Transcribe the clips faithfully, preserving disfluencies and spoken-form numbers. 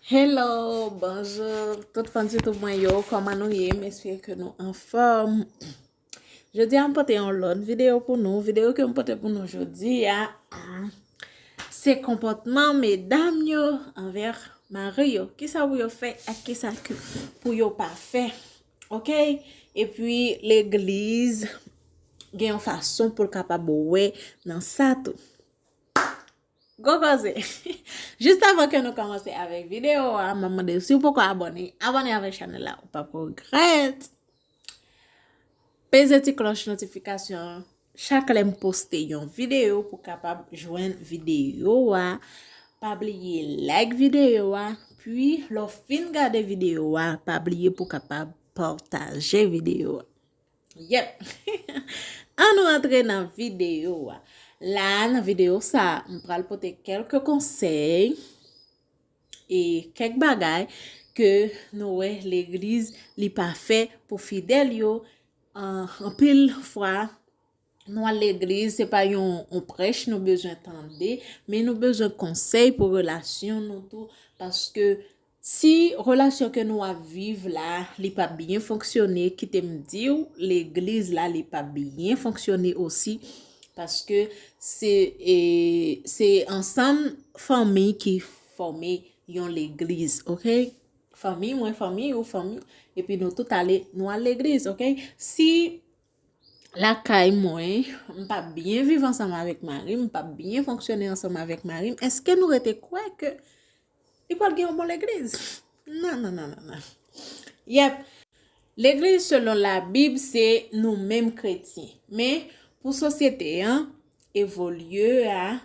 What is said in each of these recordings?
Hello, bonjou tout fan YouTube mwen yo, kòman nou ye? M espere ke nou anfòm. Jodi a m pote yon lòt videyo pou nou. Videyo ke m pote pou nou jodi a, se konpòtman medam yo anvè mari yo. Kisa pou yo fè ak kisa ke pou yo pa fè. Oke? Epi legliz gen yon fason pou l kapab wè nan sa tou. Gwo koze! Jis avan ke nou kòmanse avèk videyo a, m ap mande w si w poko abòne, abòne avèk chanèl la, ou p ap regrèt. Peze ti klòch notifikasyon an chak lè m poste yon videyo pou w kapab jwenn videyo a. Pa bliye like videyo a, pi lè w fin gade videyo a, pa bliye pou w kapab pataje videyo a. Yep! An nou antre nan videyo a. La, nan videyo sa, m pral pote kèlke konsèy e kèk bagay ke nou wè legliz li pa fè pou fidèl yo. An, anpil fwa, nou al legliz, se pa yon, yon prèch nou bezwen tande, men nou bezwen konsèy pou relasyon nou tou, paske si relasyon ke nou ap viv la, li pa byen fonksyone, kite m di w, legliz la, li pa byen fonksyone osi, paske se, e, se ansanm fanmi ki fòme yon legliz, oke? Fanmi mwen, fanmi ou, fanmi, epi nou tout ale, nou al legliz, oke? Si lakay mwen, m pa byen viv ansanm avèk mari m, m pa byen fonksyone ansanm avèk mari m, èske nou rete kwè ke li pral gen yon bon legliz? Non, non, non, non, non. Yep. Legliz selon Labib se nou menm kretyen. Men, pou sosyete an evolye a,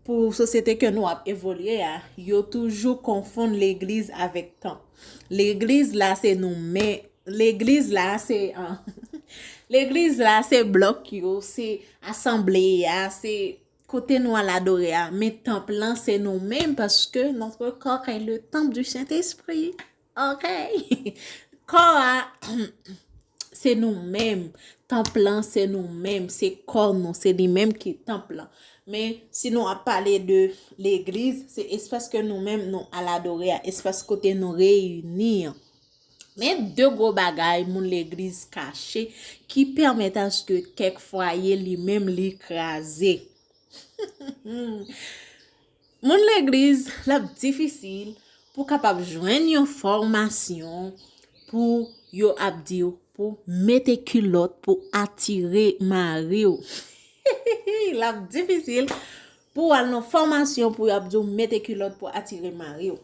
pou sosyete ke nou ap evolye a, yo toujou konfonn legliz avèk tanp. Legliz la se nou men, legliz la se, an, legliz la se blòk yo, se asanble a, se kote nou al adore a, men tanp lan se nou menm, paske notre corps est le temple du Saint-Esprit. Oke? Kò a, se nou menm. Tanp lan se nou menm, se kò nou, se li menm ki tanp lan. Men si nou ap pale de legliz, se espas ke nou menm nou al adore a, espas kote nou reyini an. Men de gwo bagay moun legliz kache ki pèmèt aske kèk fwaye li menm li kraze. Moun legliz, l ap difisil pou kapab jwenn yon fòmasyon pou yo ap di w pou mete kilòt pou atire mari w. L ap difisil pou w al nan fòmasyon pou yo ap di w mete kilòt pou atire mari w.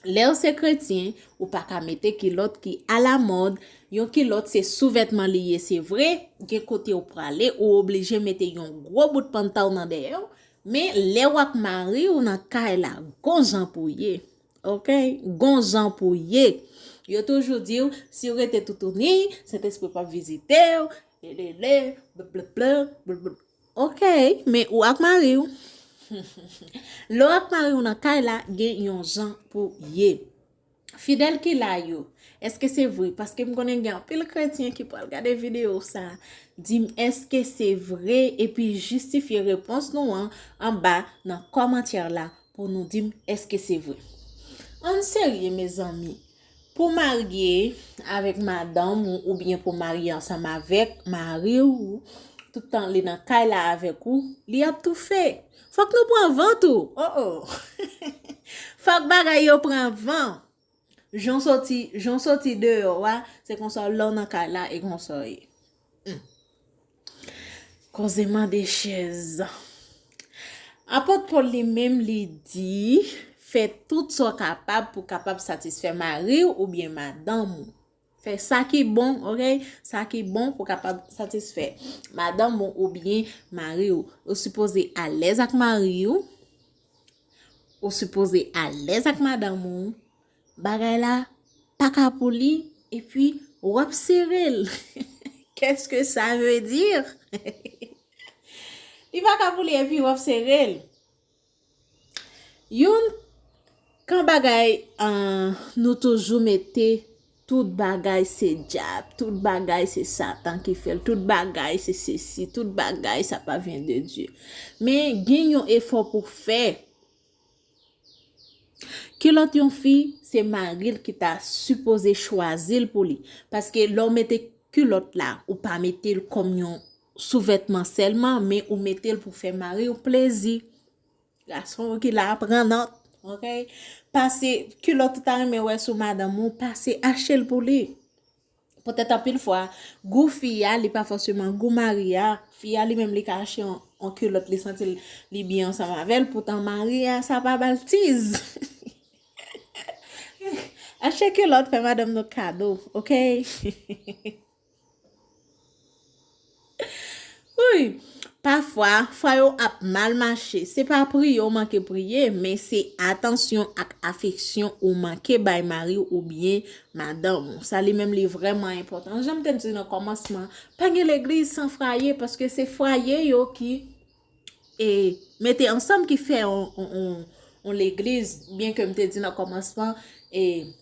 Lè w se kretyen, ou pa ka mete kilòt ki alamòd. Yon kilòt se souvètman li ye, se vre. Gen kote w prale, ou oblije mete yon gwo bout panta w nan dèyè w. Men lè w ak mari w nan kay la, gon jan pou ye. Oke? Gon jan pou ye. Yo toujou di w, si w rete toutouni, Sentespri p ap vizite w, lelele, blablabla, blablabla. Oke, men ou ak mari w. Lè w ak mari w nan kay la, gen yon jan pou ye. Fidèl ki la yo, èske se vre? Paske m konnen gen anpil kretyen ki pral gade videyo sa. Di m, èske se vre? Epi jistifye repons nou an anba nan kòmantè la pou nou di m, èske se vre? Ann serye, mezanmi. Pou w marye avèk madanm ou oubyen pou w marye ansanm avèk mari w, tout tan li nan kay la avèk ou, li ap toufe. Fòk nou pran van tou. Oh, oh. Fòk bagay yo pran van. Jan w soti, jan w soti deyò a, se konsa lè w nan kay la, e konsa w ye. Hmm. Koze mande chèz. Apot Pòl li menm, li di, fè tout sa w kapab pou w kapab satisfè mari w oubyen madanm ou. Fè sa ki bon, oke? Sa ki bon pou w kapab satisfè madanm ou oubyen mari w. Ou sipoze alèz ak mari w. Ou sipoze alèz ak madanm ou. Bagay la pa ka pou li, epi w ap sere l. Qu'est-ce que ça veut dire? Li pa ka pou li, epi w ap sere l. Youn, kan bagay, ah, nou toujou mete tout bagay se dyab, tout bagay se Satan ki fè l, tout bagay se sesi, tout bagay sa pa vyen de Dye. Men gen yon efò pou fè. Kilòt yon fi, se mari l ki ta sipoze chwazi l pou li. Paske lè w mete kilòt la, ou pa mete l kòm yon souvètman sèlman, men ou mete l pou fè mari w plezi. Gason ki la pran nòt, ok? Pase kilòt ou ta renmen wè sou madanm ou, pase achte l pou li. Poutèt anpil fwa, gou fi a, li pa fòseman gou mari a. Fi a li menm, li ka achte yon, yon kilòt, li santi l, li byen ansanm avè l, poutan mari a, sa pa ba l tiz. Achte kilòt, fè madanm nou kado, ok? Wi, pafwa, fwa yo ap mal mache. Se pa priye w manke priye, men se atansyon ak afeksyon ou manke bay mari w oubyen madanm ou. Sa li menm li vrèman enpòtan. Jan m te di nan kòmansman, pa gen legliz san fwaye, paske se fwaye yo ki e mete ansanm ki fè on, on, on, on legliz, byen ke m te di nan kòmansman, e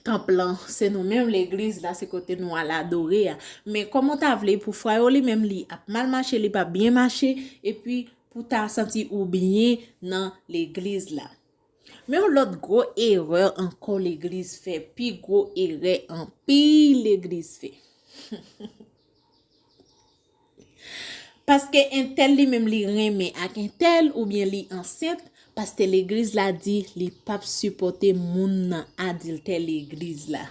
tanp lan, se nou menm, legliz la, se kote nou al adore a. Men kòman w ta vle pou fwaye w li menm, li ap mal mache, li p ap byen mache, epi pou ta santi ou byen nan legliz la. Men yon lòt gwo erè ankò legliz fè, pi gwo erè anpil legliz fè. Paske entèl li menm li renmen ak entèl oubyen li ansent, pastè legliz la di li p ap sipòte moun nan adiltè legliz la.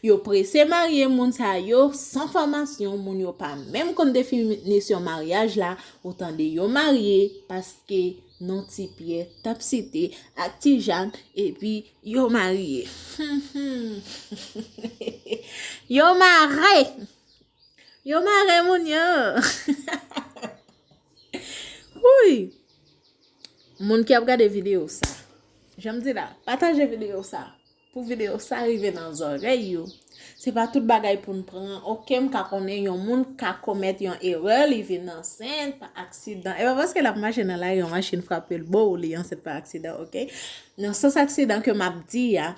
Yo prese marye moun sa yo san fòmasyon, moun yo pa menm konn definisyon maryaj la, ou tande yo marye paske non Ti Pyè t ap site ak Ti Jan, epi yo marye. Yo mare! Yo mare moun yo. Wi. Moun ki ap gade videyo sa, jan m di la, pataje videyo sa pou videyo sa rive nan zòrèy yo. Se pa tout bagay pou n pran. Ok, m ka konnen yon moun ka komèt yon erè, li vin ansent pa aksidan. E pa paske l ap mache nan lari, yon machin frape l, bo, li ansent pa aksidan, ok? Nan sans aksidan ke m ap di a,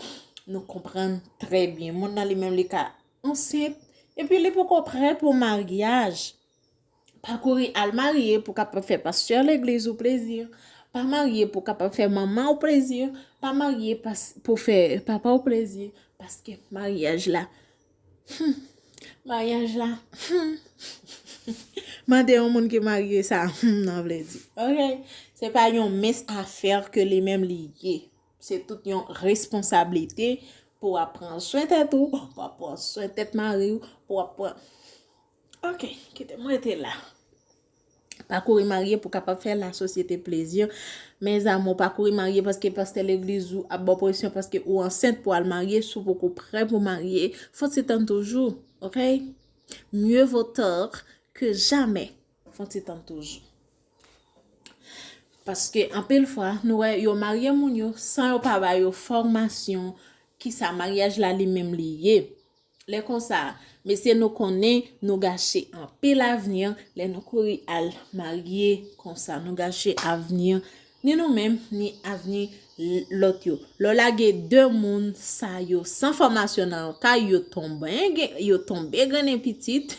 nou konprann trè byen. Moun nan li menm, li ka ansent, epi li poko prè pou maryaj. Pa kouri al marye pou kapab fè pastè legliz ou plezi. Pa marye pou kapab fè manman ou plezi. Pa marye pas, pou fè papa ou plezi. Paske maryaj la, hmm, maryaj la, hmm. Mande yon moun ki marye sa, hmm, nan vle di. Ok? Se pa yon mens afè ke li menm li ye. Se tout yon responsablite pou w ap pran swen tèt ou, pou w ap pran swen tèt mari w, pou w ap pran Ok, kite m rete la. Pa kouri marye pou kapab fè lasosyete plezi. Mes amours, pa kouri marye paske pastè legliz ou ap ba w presyon paske ou ansent pou al marye, si w poko prè pou marye, fò ti tann toujou, ok? Mieux vaut tard que jamais. Fò ti tann toujou. Paske anpil fwa, nou wè yo marye moun yo san yo pa ba yo fòmasyon kisa maryaj la li menm li ye. Lè konsa, mesye, nou konnen nou gache anpil avni lè nou kouri al marye konsa. Nou gache avni ni nou menm, ni avni l-, lòt yo. Lè w lage de moun sa yo san fòmasyon nan yon kay, yo tonbe gen-, yo tonbe grennen pitit.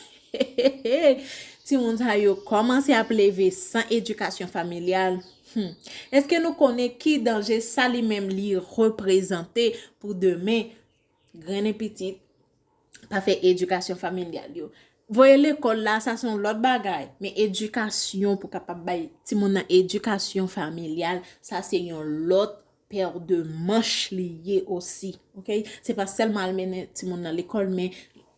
Timoun sa yo kòmanse ap leve san edikasyon familyal. Hmm. Èske nou konnen ki danje sa li menm li reprezante pou demen? Grennen pitit, pa fè edikasyon familyal yo. Voye lekòl la, sa se yon lòt bagay. Men edikasyon, pou kapab bay timoun nan edikasyon familyal, sa se yon lòt pè de manch li ye osi. Ok? Se pa sèlman al mennen timoun nan lekòl, men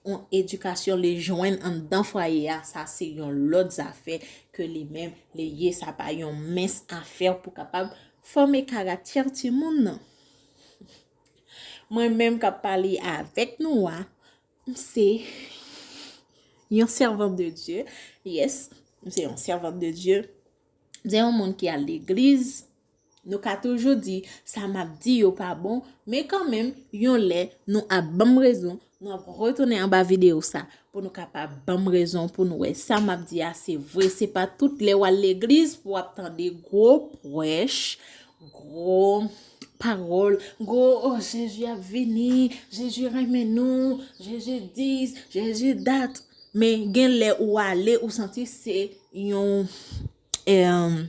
yon edikasyon li jwenn anndan fwaye a, sa se yon lòt zafè ke li menm li ye. Sa pa yon mens afè pou kapab fòme karaktè timoun nan. Mwen menm k ap pale avèk nou a, m se yon sèvant de Dye. Yes, m se yon sèvant de Dye. M se yon moun ki al legliz. Nou ka toujou di, sa m ap di yo pa bon, men kanmenm, yon lè, nou ap ban m rezon, nou ap retounen anba videyo sa pou nou kapab ban m rezon, pou nou wè sa m ap di a se vre. Se pa tout lè w al legliz pou w ap tande gwo prèch, gwo pawòl, gwo, oh, Jezi ap vini, Jezi renmen nou, Jezi dis, Jezi dat. Men gen lè ou ale, ou santi se yon, em,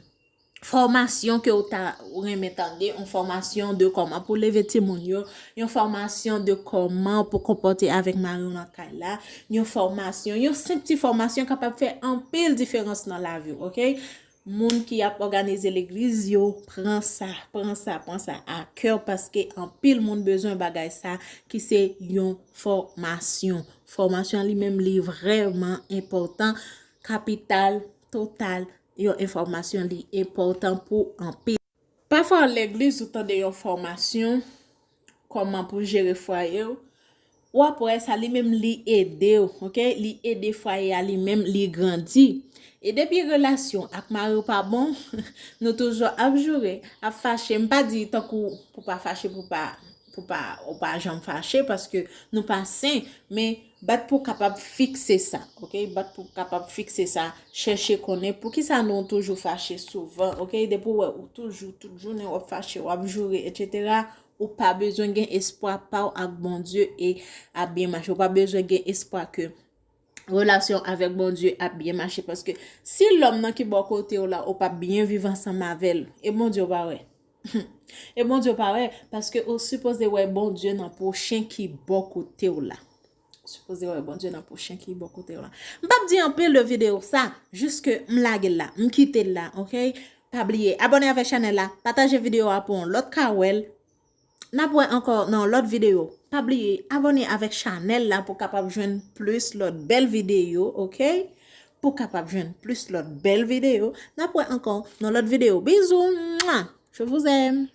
fòmasyon ke w ta renmen tande, yon fòmasyon de kòman pou leve timoun yo, yon fòmasyon de kòman pou konpòte avèk mari w nan kay la, yon fòmasyon, yon senp ti fòmasyon kapab fè anpil diferans nan lavi w, oke? Moun ki ap òganize legliz yo, pran sa, pran sa, pran sa a kè, paske anpil moun bezwen bagay sa ki se yon fòmasyon. Fòmasyon li menm li vrèman enpòtan, kapital, total, yon enfòmasyon li enpòtan pou anpil. Pafwa legliz ou tande yon fòmasyon, kòman pou jere fwaye w, w ap wè sa li menm li ede w, oke? Li ede fwaye a li menm li grandi. E depi relasyon ak mari w pa bon, nou toujou ap joure, ap fache. M pa di tankou pou pa fache, pou pa, pou pa, ou pa janm fache, paske nou pa sen, men bat pou kapab fikse sa, oke? Bat pou kapab fikse sa, chèche konnen poukisa nou toujou fache souvan, oke? Depi w wè ou toujou, tout jounen w ap fache, w ap joure, etsetera, ou pa bezwen gen espwa pa w ak Bondye e ap byen mache. Ou pa bezwen gen espwa ke relasyon avèk Bondye ap byen mache. Paske si lòm nan ki bò kote w la, ou p ap byen viv ansanm avè l, e Bondye w pa wè. E Bondye w pa wè, paske ou sipoze wè Bondye nan pwochen ki bò kote w la. Ou sipoze wè Bondye nan pwochen ki bò kote w la. M p ap di anpil de videyo sa, jis ke m lage l la, m kite l la, oke? Pa bliye, abòne avèk chanèl la, pataje videyo a pou yon lòt ka wè l. N ap wè ankò nan yon lòt videyo. Pa bliye, abòne avèk chanèl la pou kapab jwenn plis lòt bèl videyo, oke? Pou kapab jwenn plis lòt bèl videyo. N ap wè ankò nan lòt videyo. Bizou, mwa! Je vous aime!